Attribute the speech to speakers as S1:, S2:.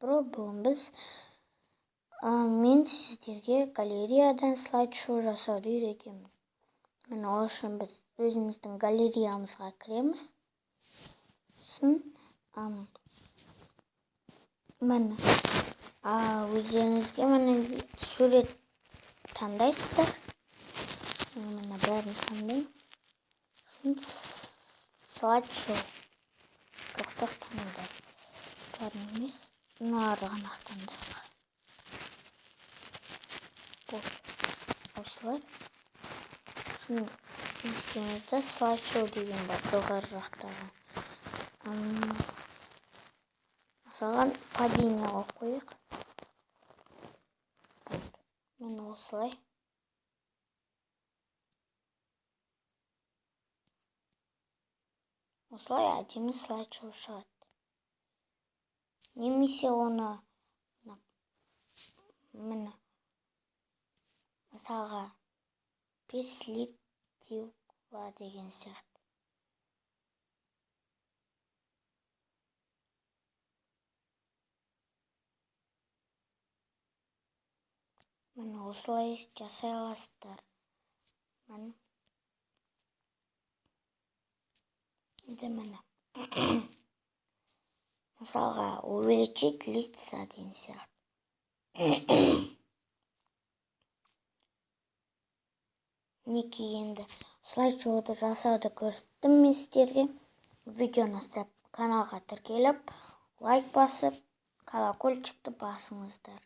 S1: Про. Бүгін біз мен сіздерге галереядан слайд-шоу жасауды үйретемін. Міне, ол үшін біз өзіміздің галереямызға кіреміз. Сосын міне, өздеріңізге міне сурет таңдайсыздар. Міне, бәрін таңдаймын. Сосын слайд-шоу тоқтап таңдаймын. Бәрін емес, мыналарды ғана таңдайық. Болды. Осылай. Сосын не істейміз да, слайд-шоу деген бар жоғары жақтағы. Мысалға, падение қойып қояйық. Болды. Міне, осылай. Осылай әдемі слайд-шоу шығады. Немесе оны міне, мысалға, перспектива деген сияқты. Міне, осылай жасай аласыздар. Міне. Енді міне. Мысалға, увеличить лица деген сияқты. Мінекей, енді слайд-шоуды жасауды көрсеттім мен сіздерге. Видеоны ұстап, каналға тіркеліп, лайк басып, колокольчикті басыңыздар.